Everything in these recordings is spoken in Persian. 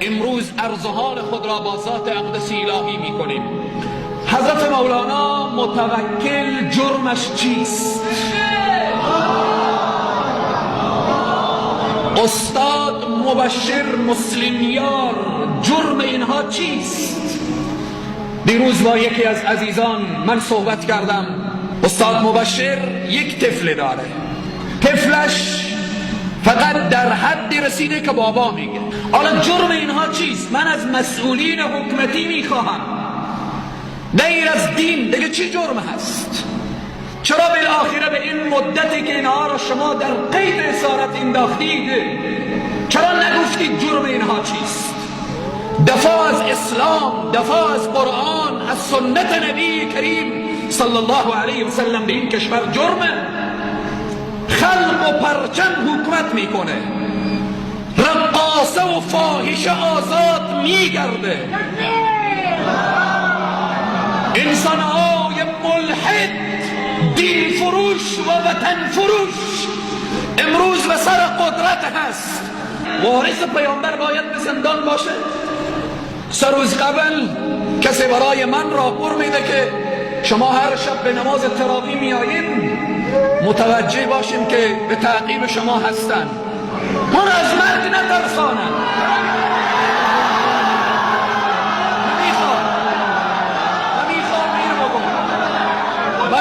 امروز عرض حال خود را با ذات اقدس الهی میکنیم. حضرت مولانا متوکل جرمش چیست؟ استاد مبشر مسلمیار جرم اینها چیست؟ دیروز با یکی از عزیزان من صحبت کردم. استاد مبشر یک طفل داره، طفلش فقط در حدی رسیده که بابا میگه. حالا جرم اینها چیست؟ من از مسئولین حکومتی میخواهم غیر از دین دیگه چی جرم هست؟ چرا بالاخره به این مدتی که اینها را شما در قید اسارت انداختید چرا نگفتید جرم اینها چیست؟ دفاع از اسلام، دفاع از قرآن، از سنت نبی کریم صلی الله علیه و سلم به این کشور جرمه. خلق و پرچم حکومت میکنه، رقاصه و فاحشه آزاد میگرده، انسانهای ملحد، دین فروش و وطن فروش امروز به سر قدرت هست. وارث پیامبر باید به زندان باشه؟ سه روز قبل کسی برای من راپور میده که شما هر شب به نماز تراویح میایین، متوجه باشیم که به تعقیب شما هستن. من از مرگ نترسانم،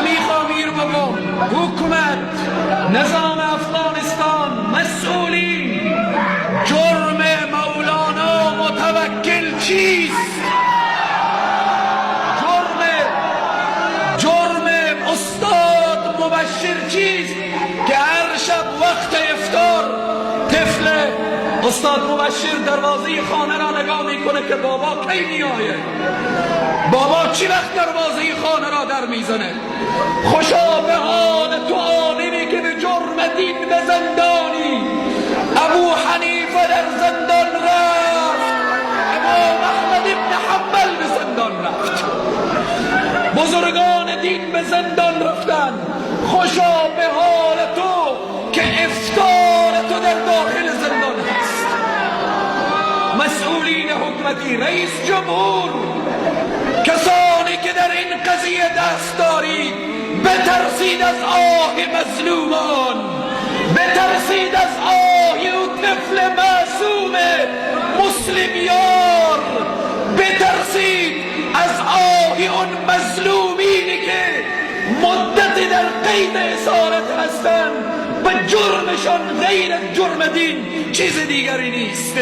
نمیخوام ایر بگم. حکومت، نظام افغانستان، مسئولین، جرم مولانا متوکل چیست؟ جرم استاد مبشر چیست که هر شب وقت افطار طفل استاد مبشر دروازه خانه را نگاه میکنه که بابا کی میآید، بابا چی وقت دروازه خانه را در میزنه. خوشا به حال تو عالمی که به جرم دین به زندانی. ابو حنیفه در زندان رفت، امام احمد ابن حنبل به زندان رفت، بزرگان دین به زندان رفتن. خوشا به حال تو که افطار تو در داخل زندان هست. مسئولین حکومتی، رئیس جمهور، کسانی که در این قضیه دست دارید، بترسید از آه مظلومان، بترسید از آه او طفل معصوم مسلمیار، بترسید از آه اون مظلومینی که مدتی در قید اسارت هستند و جرمشان غیر از جرم دین چیز دیگری نیست.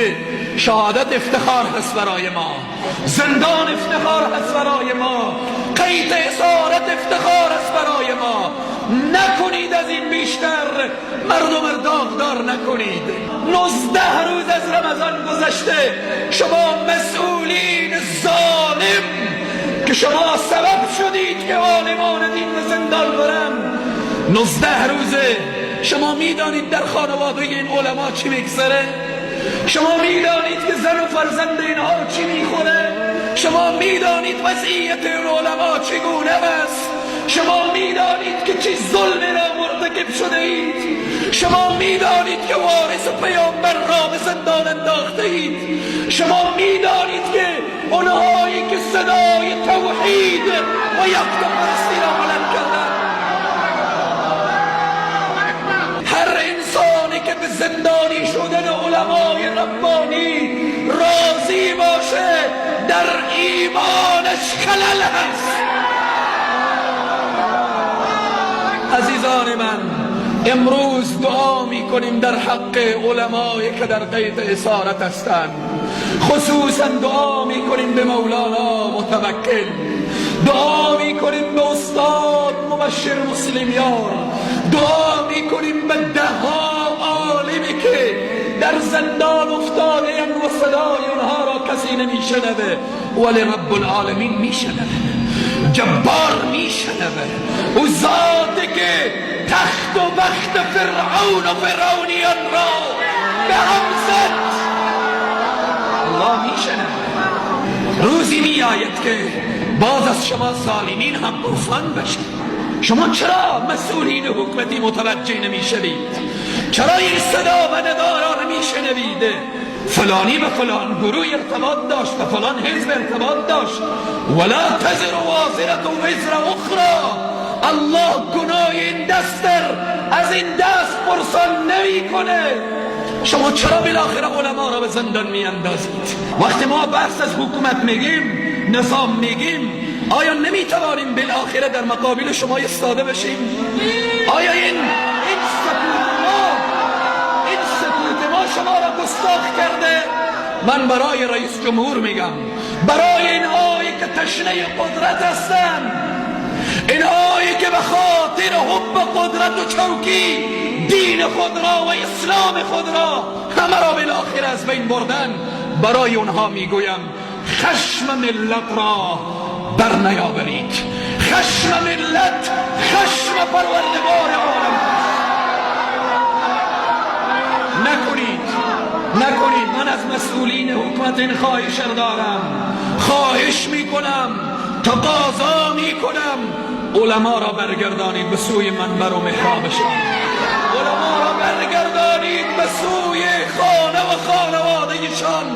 شهادت افتخار هست برای ما، زندان افتخار هست برای ما، قید اسارت افتخار هست برای ما. نکنید از این بیشتر، مردم داغدار نکنید. 19 روز از رمضان گذشته، شما مسئولین ظالم که شما سبب شدید که عالمان دین به زندان برن، 19 روزه شما میدانید در خانواده این علما چی میگذره؟ شما میدانید که زن و فرزند اینها رو چی میخوره؟ شما میدانید وضعیت این علما چگونه است؟ شما میدانید که چی ظلمی را مرتکب شده اید؟ شما میدانید که وارث پیامبر را به زندان انداخته اید؟ شما میدانید که اونهایی که صدای توحید و یکتاپرستی را بلند کردند، هر انسانی که به زندانی شدن علمای ربانی راضی باشه در ایمانش خلل هست. عزیزان من، امروز دعا میکنیم در حق علمایی که در قید اسارت هستند. خصوصا دعا میکنیم به مولانا متوکل، دعا میکنیم به استاد مبشر مسلمیار، دعا میکنیم به ده ها عالمی که در زندان افتاده و صدای اونها را کسی نمیشنوه، ولی رب العالمین میشنوه، جبار میشنوه، او ذاتی که تخت و بخت فرعون و فرعونیان را به هم زد، الله میشنوه. روزی میآید که باز از شما ظالمین هم پرسان بشه. شما چرا مسئولین حکومتی متوجه نمیشوید؟ چرا این صدا و ندا را نمیشنوید؟ فلانی به فلان گروه ارتباط داشت، به فلان حزب ارتباط داشت. ولا تزر وازرة وزر اخرى. الله گناه این دست از این دست پرسان نمیکنه. شما چرا بالاخره علما را به زندان میاندازید؟ وقتی ما بحث از حکومت میگیم، نظام میگیم، آیا نمیتوانیم بالاخره در مقابل شما ایستاده بشیم؟ آیا این سکوت ما شما را گستاخ کرده؟ من برای رئیس جمهور میگم، برای اینهایی که تشنه قدرت هستند، اینهایی که به خاطر حب قدرت و چوکی دین خود را و اسلام خود را همه را بالاخره از بین بردن، برای اونها میگویم خشم ملت را بر نیاورید. خشم ملت خشم پروردگار عالم. نکنید. من از مسئولین حکومت این خواهش را دارم، خواهش میکنم، تقاضا میکنم، علما را برگردانید به سوی منبر و محرابشان، علما را برگردانید به سوی خانه و خانوادهشان،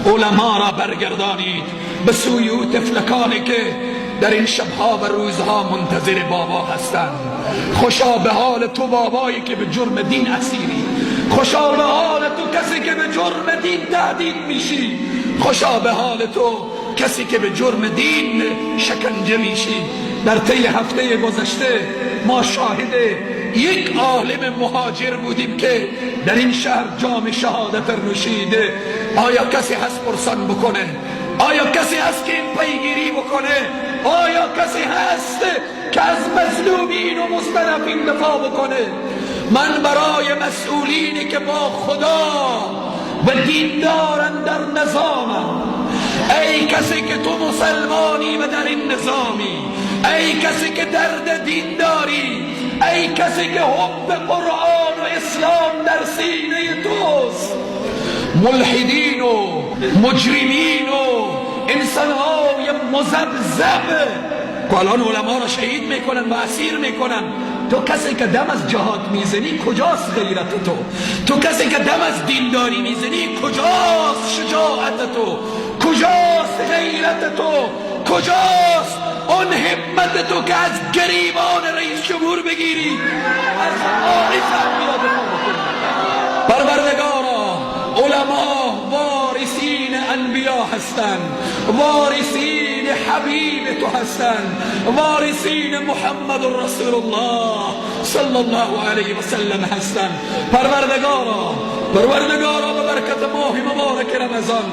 علما را برگردانید به سوی او طفلکانی که در این شبها و روزها منتظر بابا هستند. خوشا به حال تو بابایی که به جرم دین اسیری، خوشا به حال تو کسی که به جرم دین تهدید میشی، خوشا به حال تو کسی که به جرم دین شکنجه میشی. در طی هفته گذشته ما شاهد یک عالم مهاجر بودیم که در این شهر جام شهادت نوشیده. آیا کسی هست پرسان بکنه؟ آیا کسی هست که این پیگیری بکنه؟ آیا کسی هست که از مظلومین و مستضعفین دفاع بکنه؟ من برای مسئولینی که با خدا و دین دارن در نظامم، ای کسی که تو مسلمانی و در این نظامی، ای کسی که درد دین داری، ای کسی که حب قرآن و اسلام در سینه توست، ملحدین و مجرمین و انسانهای مذبذب که الان علما را شهید میکنن و اسیر میکنن، تو کسی که دم از جهاد میزنی کجاست غیرت تو؟ تو کسی که دم از دینداری میزنی کجاست شجاعت تو؟ کجاست غیرت تو؟ کجاست اون همت تو که از گریبان رئیس جمهور بگیری، از عارف انبیا دفاع بکنی؟ پروردگارا، علما وارثین انبیا هستند، وارثین حبیب تو هستند، وارثین محمد رسول الله صلی الله علیه و سلم هستند. پروردگارا، پروردگارا، به برکت ماه مبارک رمضان،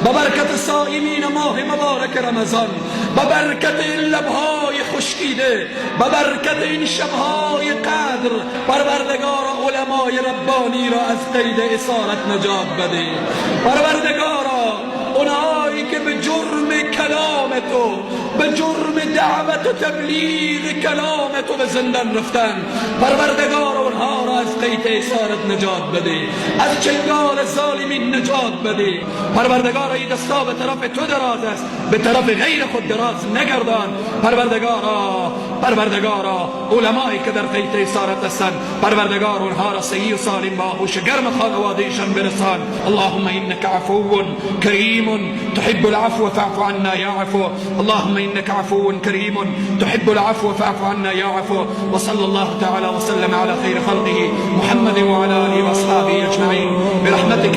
به برکت صائمین ماه مبارک رمضان، به برکت این لبهای خشکیده، به برکت این شبهای قدر، پروردگارا علمای ربانی را از قید اسارت نجات بده. پروردگارا اونهایی که به جرم کلام تو، به جرم دعوت و تبلیغ کلام تو به زندان رفتن، پروردگار اونها را از قید اسارت نجات بده، از چنگال ظالمین نجات بده. پروردگار ای دستا به طرف تو دراز است، به طرف غیر خود دراز نگردان. پروردگارا، پروردگارا، علمایی که در قید اسارت هستند، پروردگار اونها را صحیح و سالم با آغوش گرم خانوادهشان برسان. اللهم انک عفو کریم تحب العفو فاعف عنا يا عفو. اللهم إنك عفو كريم تحب العفو فاعف عنا يا عفو. وصلى الله تعالى وسلم على خير خلقه محمد وعلى آله وأصحابه أجمعين برحمتك.